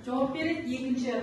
жауап береді, екінші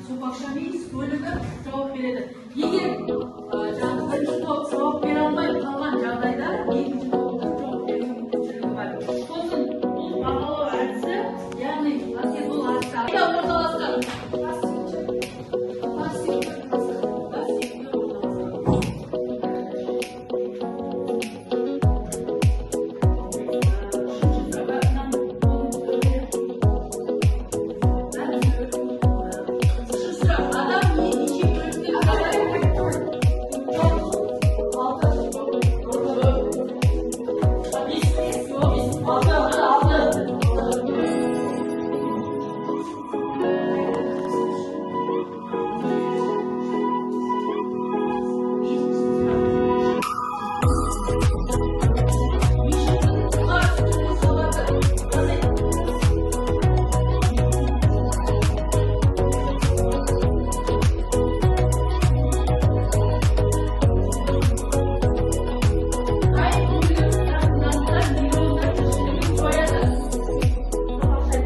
сопақша ми бөлігі жауап береді. Егер жаңағы бірінші топ жауап бере алмай қалған жағдайда екінші топтың жауап беру мүмкіншілігі бар. Сосын бұл бағалау әдісі, яғни бұл әдісі қайда орналасқан? Бас сүйекте орналасқан. Үшінші сұрақ. Адам миы неше бөліктен тұрады? Алты. Бес, бес, алты, алты. Бесінші сұрақ. Мишықтың жұқа үстіңгі қабаты қандай? Қай бөлік зақымданса, нейрондар тіршілігін жояды? Сопақша.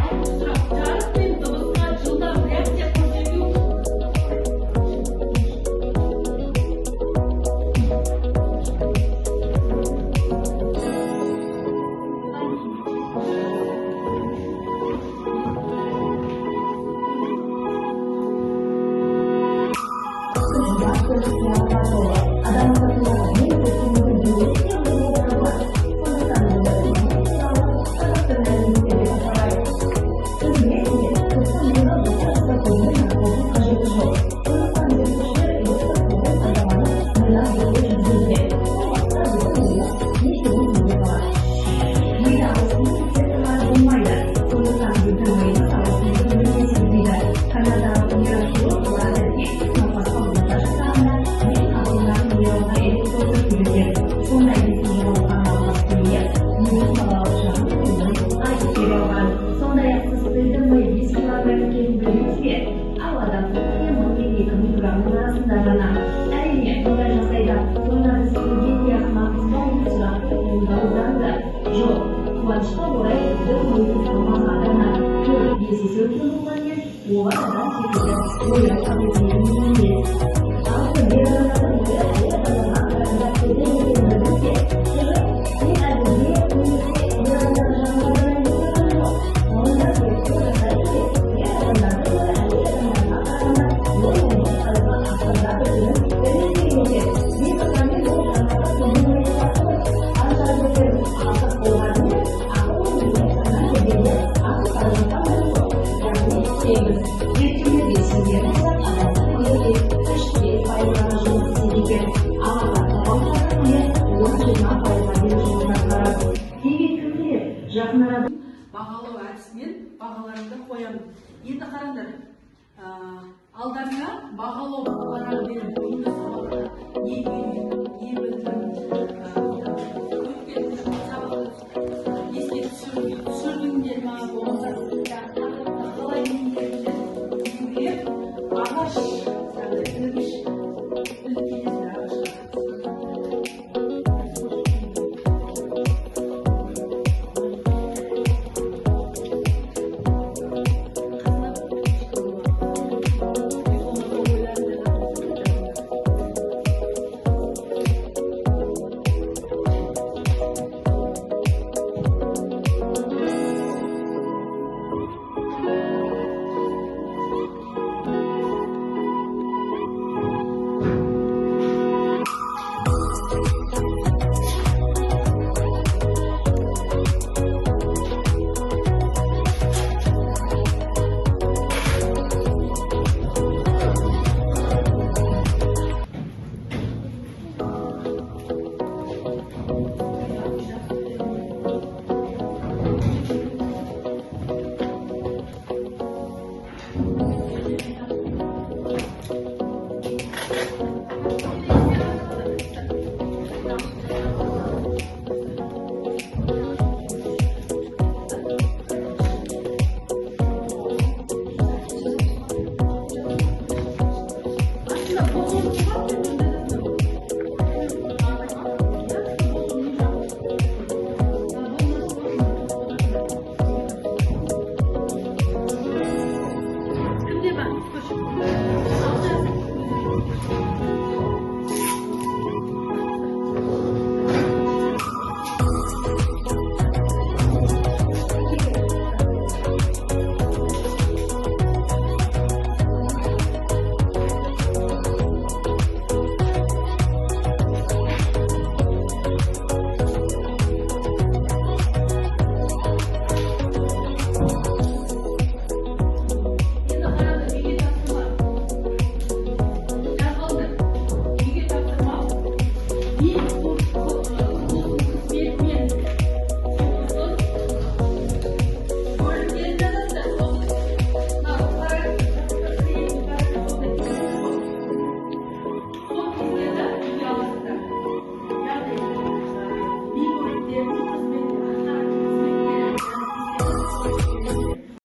Алтыншы сұрақ. Жарық пен дыбысқа жылдам реакция көрсету. Адамның ең көп көңіл бөлуі де болып табылады. Сондықтан оны ми туралы қазақ тілі мәліметтер деп аталайды. Сіз білесіз бе, құстың миға бота жасау көзінің наркоздың қажеті жоқ. Сондықтан зерттеушілер электр тогын пайдаланып, миға зерттеу жүргізуде. Сол уақытта біздің миымыз не істеуін білмей қалады. Мида ауырсыну рецепторлары болмайды. Сондықтан біздің миымыз ауырсынуды мүлде сезбейді. Канададағы нейрохирург Лазарь Гибсон науқасқа ота жасағанда ми қабығындағы нейронға электрод өткізген. Сонда есін жоғалтқан науқастың миы өзінің балалық шағын көңілін айтып бере алған. Сондай-ақ сіз пілдің миы 5 килограмм екенін білдіңіз бе? Ал адамның миы 1000 мен 2000 граммның арасында ғана. Әрине, мұндай жағдайда сонда біз көрген де ақымақпыз ба деген сұрақтың туындауы заңды. Жоқ, қуанышқа орай, біздің миымыз салмағы адамнан 4-5 есе үлкен болғанымен, олар адам секілді ойлау қабілетіне ие емес. Жалпы, ер адамдардың миы әйел адамдарға қарағанда кішкентай екенін білдіңіз бе? Сен әзірге немесе ер адамдардың жануардан әңгіме жоқ. Ғалымдар зерттеу жасай келе, ер адамдардың миы әйел адамдарға қарағанда 10-15 пайызға ақырындап өсуін дәлелдеген екен. Мен айтқанмен, бұл жануарға көңіл бөлу ғой. Қанша жерлер артық болғанымен, ақыл ой ешқашан келгенде артық бара жатқан жоқ. Яғни сегіз. Зерттеулерге сенген болсақ, адамның миы тек 3-5 пайыз ғана жұмыс істейді екен. Ал атақты ғалымдардың миы 10-20 пайызға дейін жұмыс атқарады. Демек, кім біледі, жақын арада Бағалау әдісімен бағаларыңды қоямын. Енді қараңдар, алдарыңа бағалау парағы беремін. Бүгінгі сабақта не үйренген